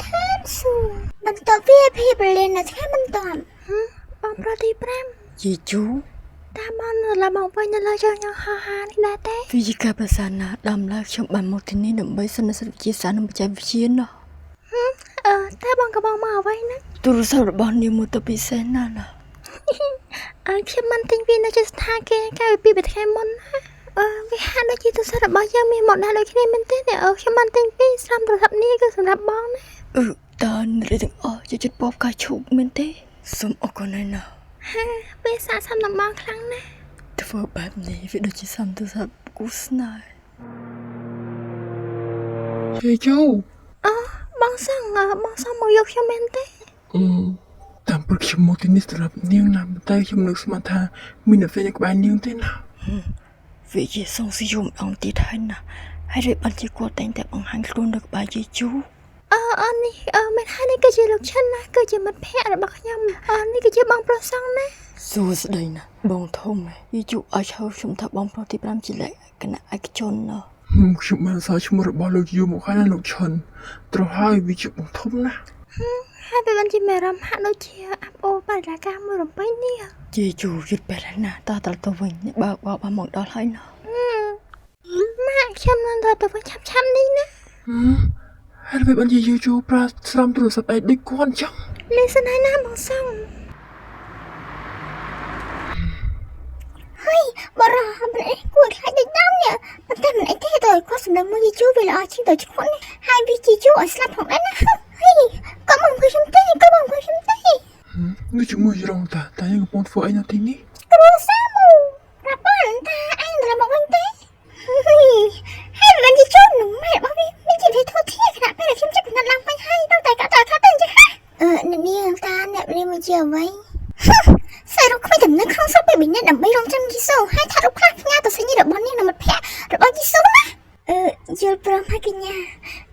ឋានសួគ៌បន្ទាប់ VIP ប្រលាននៅថ្ងៃបន្ទាប់បងប្រុសទី5 យេជូ តាមបងនៅឡាបងវិញនៅលើចុះញ៉ាំហោហានេះដែរទេ វាជាការប្រសាទណាស់ដើមឡើយខ្ញុំបានមកទីនេះដើម្បីសន្និសីទវិទ្យាសាស្ត្រនិងបច្ចេកវិទ្យាណោះ អឺតែបងក៏បងមកអ្វីណា ទូរស័ព្ទរបស់នាងមកទៅពិសេសណាស់ណា អឺខ្ញុំបានទិញវានៅជាស្ថានគេកាលពីពីថ្ងៃមុនណាអឺវាហាក់ដូចជាទូរស័ព្ទរបស់យើងមានម៉ូដែលដូចគ្នាមែនទេអឺខ្ញុំបានទិញពីស្រាប់ទូរស័ព្ទនេះគឺសម្រាប់បងណា អឺតើនារីទាំងអស់ចូលចិត្តពណ៌ផ្កាឈូកមែនទេសូមអរគុណហើយណា ហាវាស័ក្តិសមនឹងបងខ្លាំងណាស់ ធ្វើបែបនេះវាដូចជាសំទូរស័ព្ទគូស្នេហ៍ ជេជូ អូបងសងអឺបងសងមកយកខ្ញុំមែនទេ អឺតាមពិតខ្ញុំមកទីនេះសម្រាប់នាងណាប៉ុន្តែខ្ញុំនឹកស្មានថាមានអ្នកផ្សេងនៅក្បែរនាងទេណា វាជាសងស៊ីយម្ដងទៀតហើយណាហើយរៀបបានជាគាត់តែងតែបង្ហាញខ្លួននៅក្បែរយេជូ អឺអឺនេះអឺមែនហើយនេះគឺជាលោកឈិនណាគឺជាមិត្តភក្តិរបស់ខ្ញុំអឺនេះគឺជាបងប្រុសសងណា សួស្ដីណាបងធំយេជូឲ្យឈើខ្ញុំថាបងប្រុសទី5ជាលក្ខណៈឯកជនណោះ ហឹមខ្ញុំបានសើឈ្មោះរបស់លោកយូមកហើយណាលោកឈិនត្រូវហើយវាជាបងធំណាស់ ហើយវាបានជាមានអារម្មណ៍ហាក់ដូចជាអាប់អូបរិយាកាសមួយរំពេចនេះ យេជូយត់ពេលហើយណាតើត្រឡប់ទៅវិញអ្នកបើកបោបានមកដល់ហើយណោះ ម៉ាក់ខ្ញុំនឹងត្រឡប់ទៅវិញឆាប់ឆាប់ៗនេះណា ហឹមហើយវាបានជាយូជូប្រើស្រោមទូរស័ព្ទឯងដូចគាត់អញ្ចឹង លេសិនហើយណាបងសងហើយបរោះមិនអីគួរខ្លាចដូចដើមនេះប៉ុន្តែមិនអីទេតើគាត់សម្លឹងមើលយីជូវាល្អជាងទៅឈ្មោះនេះហើយវាជីជូឲ្យស្លាប់ផងដែរណាហើយក៏មកអង្គុយខ្ញុំទេក៏មកអង្គុយខ្ញុំទេ នេះជាមួយរងតាតាយើងកំពុងធ្វើអីនៅទីនេះ គ្រួសារមូប្រាប់បងថាអញត្រឡប់មកវិញទេហើយមិនជាជូននឹងម៉ែរបស់វាមានជាវិធីធៀខណៈពេលដែលខ្ញុំចាប់កំណត់ឡើងវិញហើយដល់តែកាត់តខាត់ទៅអញ្ចឹងហ่ะអឺអ្នកនាងតាអ្នកនាងមកជាអ្វីសែរូបក្មេងតំណែងក្នុងស្រុកពេលបិនិតដើម្បីរងចាំយីសូហើយថារូបខ្លះផ្ញើទៅសញ្ញារបស់នាងនិងមិត្តភក្តិរបស់យីសូណាអឺយល់ព្រមហើយកញ្ញា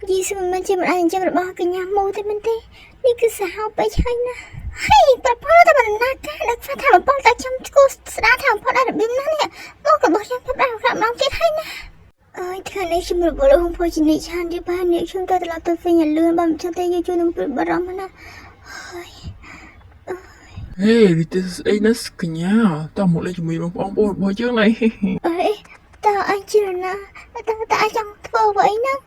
យីសូមិនមែនជាម្ដាយចិញ្ចឹមរបស់កញ្ញាមូទេមែនទេនេះគឺសាហាវពេកហើយណា ហើយប្រព័ន្ធតែបណ្ណាការដឹកថាថាបំពតែខ្ញុំគូស្ដារថាបំពដល់របៀបណានេះមករបស់ខ្ញុំប្រាប់ដល់ក្រាបម្ដងទៀតហើយណាអើយថ្ងៃនេះខ្ញុំរវល់ហងភោជនីឆានទីបាននេះខ្ញុំទៅត្រឡប់ទៅវិញឲ្យលឿនបើមិនចឹងទេយកជួយនឹងព្រួយបារម្ភណាហើយ ហេរីទេស្អីណាស់កញ្ញាតោះមកលេងជាមួយបងប្អូនរបស់យើងណៃ អើយតើអញជានរណាតើតើអញចង់ធ្វើអ្វីហ្នឹង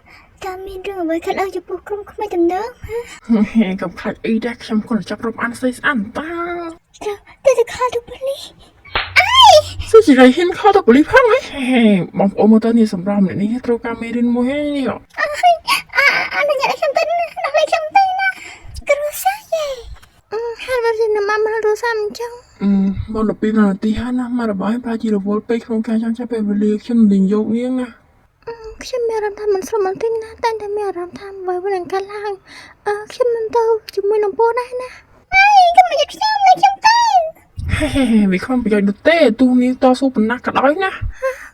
តើមានរឿងអ្វីកើតឡើងចំពោះក្រុមក្មេងទំនើងហ៎ ហេកុំខ្លាចអីដែរខ្ញុំគាត់ចាប់រាប់អានស្អីស្អានតា ទៅទៅទៅខលទៅប៉ូលីស សុជីរីហ៊ានខលទៅប៉ូលីសផងហ៎ហេបងប្អូនមកទៅនេះសម្រាប់អ្នកនេះត្រូវការមេរៀនមួយហើយនេះ អើយអាអនុញ្ញាតឲ្យខ្ញុំទៅណាដោះលែងខ្ញុំទៅណាគ្រួសារយេអឺហើយបើជាម៉ាក់មកគ្រួសារមិនចឹង អឺមក12នាទីហើយណាមករបស់ឯងប្រហែលជារវល់ពេកក្នុងការចង់ចាប់ពេលវេលាខ្ញុំនឹងយកនាងណា ខ្ញុំមានអារម្មណ៍ថាមិនស្រួលបន្តិចណាតែតែមានអារម្មណ៍ថាអ្វីៗនឹងកើតឡើងអឺខ្ញុំនឹងទៅជាមួយនឹងពូដែរណាអើយកុំមកយកខ្ញុំលើខ្ញុំទៅ ហេហេហេវាគ្មានប្រយោជន៍នោះទេទូនាងតស៊ូប៉ុណ្ណាក៏ដោយណា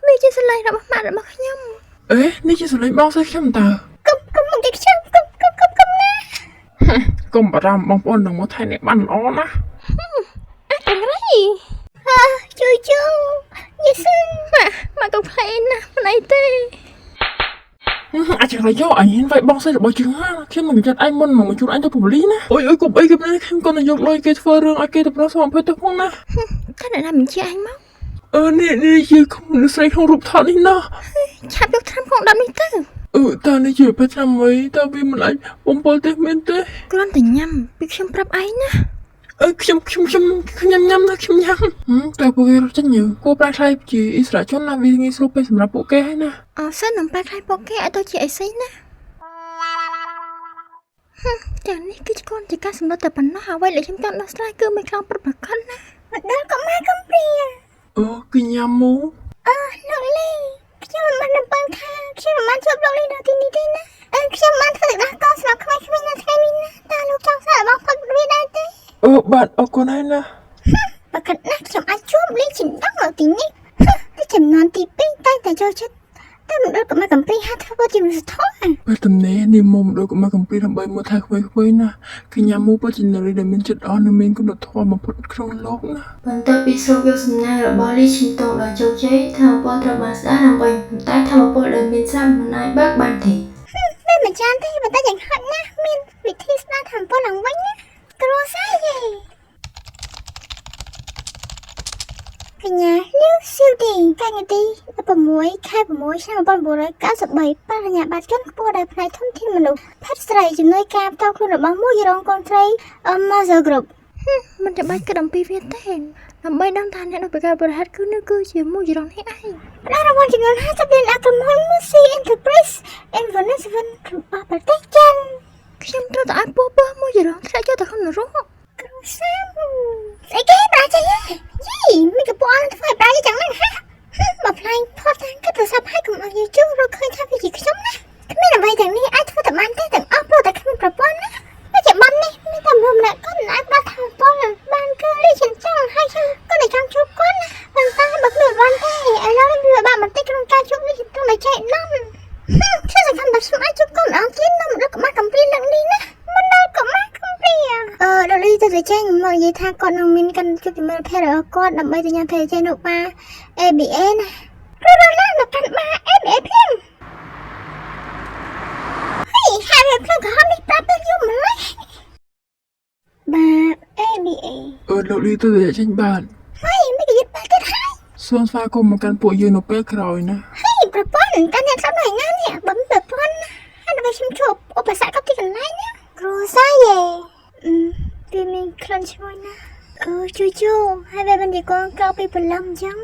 វាជាសលេងរបស់ម៉ាក់របស់ខ្ញុំ អេនេះជាសលេងបងស្រីខ្ញុំតើ កុំកុំមកយកខ្ញុំកុំកុំកុំកុំណា កុំបារម្ភបងប្អូននឹងមកថែអ្នកបានល្អណាស់ អត់ទាំងរៃអើជួយជួយយេស៊ូម៉ាក់ម៉ាក់កុំភ្លេចណាមិនអីទេ អាចចង្រៃយកអញហ៊ានវាយបងស្រីរបស់ជាងហាខ្ញុំនឹងចាត់ឯងមុនមកជួលអញទៅប៉ូលីសណាអូយអូយកុំអីគេខ្ញុំគាត់នឹងយកលុយគេធ្វើរឿងឲ្យគេទៅប្រសងភេទទៅផងណា តើអ្នកណាមិនជាអញមក អឺនេះនេះជាមនុស្សស្រីក្នុងរូបថតនេះណា ឆាប់យកថ្នាំក្នុងដបនេះទៅ អឺតើនេះជាប្រចាំមួយតើវាមិនអាចបំពល់ទេមែនទេ គ្រាន់តែញ៉ាំពីខ្ញុំប្រាប់ឯងណា អឺខ្ញុំខ្ញុំខ្ញុំខ្ញុំញ៉ាំណាខ្ញុំញ៉ាំតើពួកគេរត់ចេញគួរប្រែខ្លាយជាអិសរាជជនណាវាងាយស្រួលពេកសម្រាប់ពួកគេហើយណា អសិននឹងប្រែខ្លាយពួកគេឲ្យទៅជាអីសីណាហឹមទាំងនេះគឺគ្រាន់ជាការសម្លុតតែប៉ុណ្ណោះអ្វីដែលខ្ញុំចង់ដោះស្រាយគឺមិនខ្លាំងពិតប្រាកដណាមកដល់កុមារកំព្រា អូគឺញ៉ាំមូ អឺលោកលីខ្ញុំមិនបានរំពឹងថាខ្ញុំមិនបានជួបលោកលីនៅទីនេះទេណាអឺខ្ញុំបានធ្វើទឹកដោះគោសម្រាប់ក្មេងៗនៅថ្ងៃនេះណាតើលោកចង់សាកល្បងផឹកវាដែរទេ អឺបាទអរគុណហើយណា ប្រកាសណាស់ខ្ញុំអាចជួបលីចិនដងនៅទីនេះហឹមទីចំនួនទី2តែតែចូលចិត្តតែមិនដល់កុមារកំព្រាហាធ្វើជាមនុស្សធម៌ ពេលទំនេរនេះមកដល់កុមារកំព្រាដើម្បីមើលថែក្មេងៗណាគឺញ៉ាំមូពិតជានារីដែលមានចិត្តល្អនិងមានគុណធម៌បំផុតក្នុងលោកណា បន្ទាប់ពីស្រូបយកសំណាងរបស់លីឈីតូដោយជោគជ័យ ធម្មពលត្រូវបានស្ដារឡើងវិញ ប៉ុន្តែធម្មពលដែលមានស្រាប់មិនអាចបើកបានទេ ម វាមិនច្រើនទេប៉ុន្តែយ៉ាងហោចណាស់មានវិធីស្ដារធម្មពលឡើងវិញណាគ្រួសារយេកញ្ញាលាវស៊ីវទីកាញ់ទី16ខែ6ឆ្នាំ1993បរិញ្ញាបត្រជាន់ខ្ពស់ដោយផ្នែកធនធានមនុស្សភេទស្រីជំនួយការផ្ទាល់ខ្លួនរបស់មួយរងកូនស្រី Amazon Group មិនចាំបាច់គិតអំពីវាទេដើម្បីដឹងថាអ្នកនៅពីក្រោយបរិហាត់គឺនៅគឺជាមួយចរន្តនេះឯង ផ្ដល់រង្វាន់ចំនួន50លានដល់ក្រុមហ៊ុន Musi Enterprise Innovation របស់ប្រទេសចិន ខ្ញុំត្រូវតែឲ្យពោះពើមួយចរន្តធ្លាក់ចូលទៅក្នុងនរក គ្រួសារស្អីគេប្រាជ័យយីមានកពស់ធ្វើឲ្យប្រាជ័យចឹងហ្នឹងហាបើផ្លែងផតតាំងគិតទៅសាប់ឲ្យកុំឲ្យយូររកឃើញថាវាជាខ្ញុំណាគ្មានអ្វីទាំងនេះអាចធ្វើទៅបានទេទាំងអស់ព្រោះតែគ្មានប្រព័ន្ធណាបច្ចុប្បន្ននេះមានតែមនុស្សម្នាក់គាត់មិនអាចផ្ដល់ធម៌ពលបានគឺលីចិនចង់ហើយខ្ញុំក៏តែចង់ជួបគាត់ណាប៉ុន្តែបើគ្មានបានទេឥឡូវនេះវាបាក់បន្តិចក្នុងការជួបនេះទៅតែចែកនំខ្ញុំសង្ឃឹមថាខ្ញុំអាចជួបគាត់ម្ដងទៀតនៅមណ្ឌលកុមារកំព្រាលើកនេះណាមណ្ឌលកុមារកំព្រាអឺដល់លីទៅតែចេញមកនិយាយថាគាត់នឹងមានកាន់ជួបជាមួយភរិយារបស់គាត់ដើម្បីទៅញ៉ាំភេសជ្ជៈនៅបា ABA ណាព្រោះដល់ឡើងនៅកាន់បា ABA ភ្លាមហេហើយវាភ្លើងក្រហមនេះប្រាប់ទៅយូរម្ល៉េះបា ABA អឺលោកលីទៅតែចេញបាន ហេមិនក៏យត់បាទៀតហើយ សូមស្វាគមន៍មកកាន់ពួកយើងនៅពេលក្រោយណា ហេប្រពន្ធកាន់អ្នកធ្លាប់នៅឯណានេះបើមិនប្រពន្ធហើយដើម្បីខ្ញុំជួបឧបសគ្គគ្រប់ទីកន្លែងណាគ្រួសារយេអឺវាមានក្លិនឈ្ងុយណាស់អឺជួយជួយហើយវាមិនជាកងក្រោកពីព្រលឹមអញ្ចឹង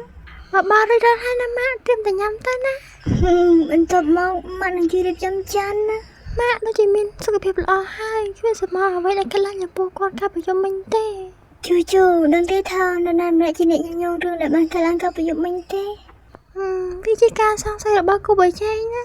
បបរួចរាល់ហើយណាម៉ាក់ត្រៀមតែញ៉ាំទៅណា ហឹមបន្ទាប់មកម៉ាក់នឹងជួយរៀបចំចានណា ម៉ាក់ដូចជាមានសុខភាពល្អហើយគ្មានសមអ្វីដែលកើតឡើងចំពោះគាត់កាលពីយប់មិញទេ ជួយជួយដឹងទេថានរណាម្នាក់ជាអ្នកញញងរឿងដែលបានកើតឡើងកាលពីយប់មិញទេ ហឹមវាជាការសង្ស័យរបស់គូប្រជែងណា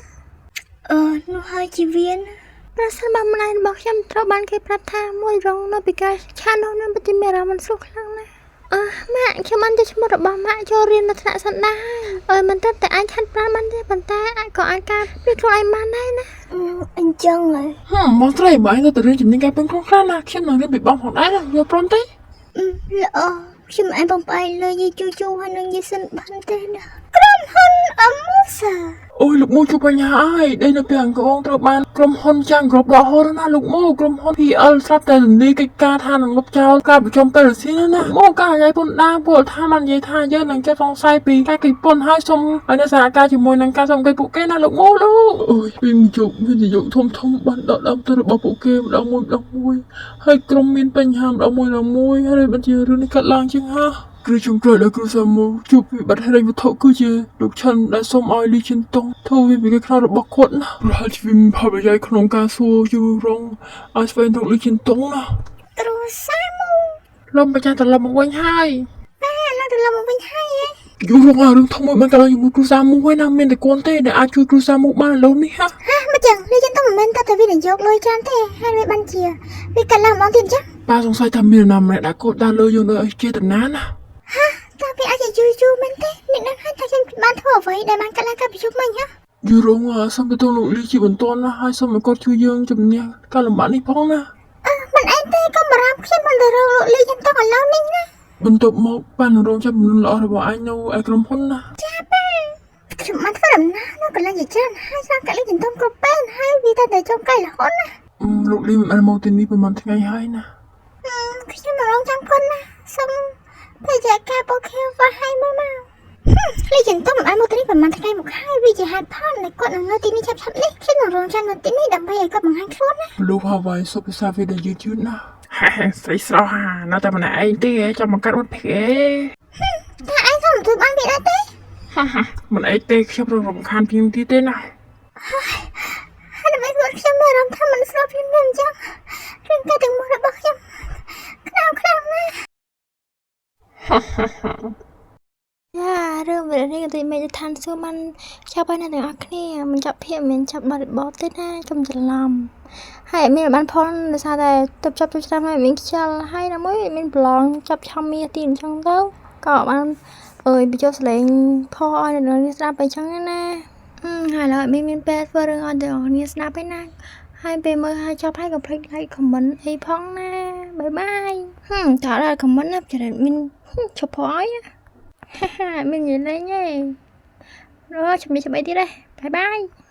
អឺនោះហើយជាវាណា ប្រសិនបើម្ដាយរបស់ខ្ញុំត្រូវបានគេប្រាប់ថាមួយរងនៅពីការឆានោះនឹងពិតជាមានអារម្មណ៍មិនស្រួលខ្លាំងណាស់អឺម៉ាក់ខ្ញុំបានយកឈ្មោះរបស់ម៉ាក់ចូលរៀននៅថ្នាក់សន្តាហើយអើយមិនត្រឹមតែអាចហាត់ប្រាណបានទេប៉ុន្តែអាចក៏អាចការពារខ្លួនឯងបានដែរណា អឺអញ្ចឹងហ៎ ហឹមបងស្រីបើឯងទៅតែរៀនជំនាញការពេញខ្លួនខ្លាំងណាស់ខ្ញុំនឹងរៀនពីបងផងដែរណាយល់ព្រមទេ អឺល្អខ្ញុំអាចបងប្អូនលើយីជូជូហើយនឹងយីសិនបានទេណាក្រុមហ៊ុនអមូសា អូយលោកមូជួបបញ្ហាហើយដីនៅពេលអង្គងត្រូវបានក្រុមហ៊ុនចាំងក្របដកហូតណាលោកមូក្រុមហ៊ុន PL ស្រាប់តែរំលាយកិច្ចការថានឹងលុបចោលការប្រជុំពេលរសៀលណាមូការយាយពន្ធដារពលថាបាននិយាយថាយើងនឹងចាប់សង្ស័យពីការកិច្ចពន្ធហើយសូមឲ្យអ្នកសហការជាមួយនឹងការសំកិច្ចពួកគេណាលោកមូលោកអូយវិញជុកវិនិយោគធំធំបានដកដើមទុនរបស់ពួកគេម្ដងមួយម្ដងមួយហើយក្រុមមានបញ្ហាម្ដងមួយម្ដងមួយហើយបញ្ជារឿងនេះកាត់ឡើងជាងហា គ្រូជំក្រោយដល់គ្រូសាមូជួបវិបត្តិហិរញ្ញវត្ថុគឺជាលោកឆិនដែលសូមឲ្យលីជិនតុងធ្វើវាពីខ្លោចរបស់គាត់ណាប្រហែលជាវាមានផលប្រយោជន៍ក្នុងការសួរយូរងឲ្យស្វែងរកលីជិនតុងណា គ្រួសារមូ លំបច្ចាត្រឡប់មកវិញហើយ ប៉ាឡើងត្រឡប់មកវិញហើយហ៎ យូរងរឿងធំមួយបានកើតឡើងជាមួយគ្រូសាមូហើយណាមានតែកូនទេដែលអាចជួយគ្រូសាមូបានឥឡូវនេះហា ហាមកចឹងលីចឹងទៅមិនមែនតែវិនិយោគលុយច្រើនទេហើយវាបានជាវាកាត់ឡើងម្ដងទៀតចឹង ប៉ាសង្ស័យថាមាននរណាម្នាក់ដែលកូនដើរលើយើងដោយចេតនាណា ហាតើវាអាចជាយូរយូរមែនទេអ្នកនឹងហើយថាខ្ញុំបានធ្វើអ្វីដែលបានកាត់ឡើងកាលពីយប់មិញហ៎ យូរងសូមទទួលលោកលីជាបន្ទាន់ណាហើយសូមឲ្យគាត់ជួយយើងជំនះការលំបាកនេះផងណា អឺមិនអីទេកុំបារម្ភខ្ញុំមិនទៅរកលោកលីចឹងទៅឥឡូវនេះណា បន្ទាប់មកបាននឹងរងចាំមនុស្សល្អរបស់អញនៅឯក្រុមហ៊ុនណា ចាប៉ាខ្ញុំបានធ្វើដំណើរនៅកន្លែងជាច្រើនហើយស្រាប់កាត់លីចិន្តុមគ្រប់ពេលហើយវាតែតែចុងកៃរហូតណា អឺលោកលីមិនបានមកទីនេះប្រហែលថ្ងៃហើយណា អឺខ្ញុំនឹងរងចាំគាត់ណាសូមភរិយាការបុកខៀវវ៉ាឲ្យមើលមកលីចិន្តុមមិនបានមកទីនេះប្រហែលថ្ងៃមកហើយវាជាហេតុផលដែលគាត់នឹងនៅទីនេះឆាប់ៗនេះខ្ញុំនឹងរងចាំនៅទីនេះដើម្បីឲ្យគាត់បង្ហាញខ្លួនណា Blue Hawaii សុភាសាវាដែលយឺតយឺតណាស់ហាស្រីស្រស់ហានៅតែម្នាក់ឯងទេចាំមកកាត់អត់ភេ ថាឯងសូមទទួលបានវាដែរទេ ហាហាមិនអីទេខ្ញុំរំខានពីទៀតទេណា ហើយដើម្បីគាត់ខ្ញុំមានអារម្មណ៍ថាមិនស្របភ្លាមៗអញ្ចឹងរឿងការទាំងមូលរបស់ខ្ញុំខ្លាំងខ្លាំងណាស់ យ៉ារឿងវិរិយតិមេឋានសួគ៌បានចាប់ហើយអ្នកទាំងអស់គ្នាមិនចាប់ភាពមិនចាប់បរិបទទេណាកុំច្រឡំហើយមានបានផលដោយសារតែទៅចាប់ចូលឆ្នាំហើយមានខ្យល់ហើយណាមួយមានប្រឡងចាប់ឆំមាសទៀតអញ្ចឹងទៅក៏បានអើយបញ្ចូលសលេងផឲ្យអ្នកទាំងនេះស្ដាប់អីចឹងណាអឺហើយឡើយមានមានពេលធ្វើរឿងឲ្យទាំងអស់គ្នាស្ដាប់ហើយណាហើយពេលមើលហើយចប់ហើយកុំភ្លេច like comment អីផងណាបាយបាយហឹមតើដល់ comment ណាច្រើនមានឈប់ផងឲ្យ ហាហាមាននិយាយលេងទេអូជំរាបស្ដីទៀតទេបាយបាយ។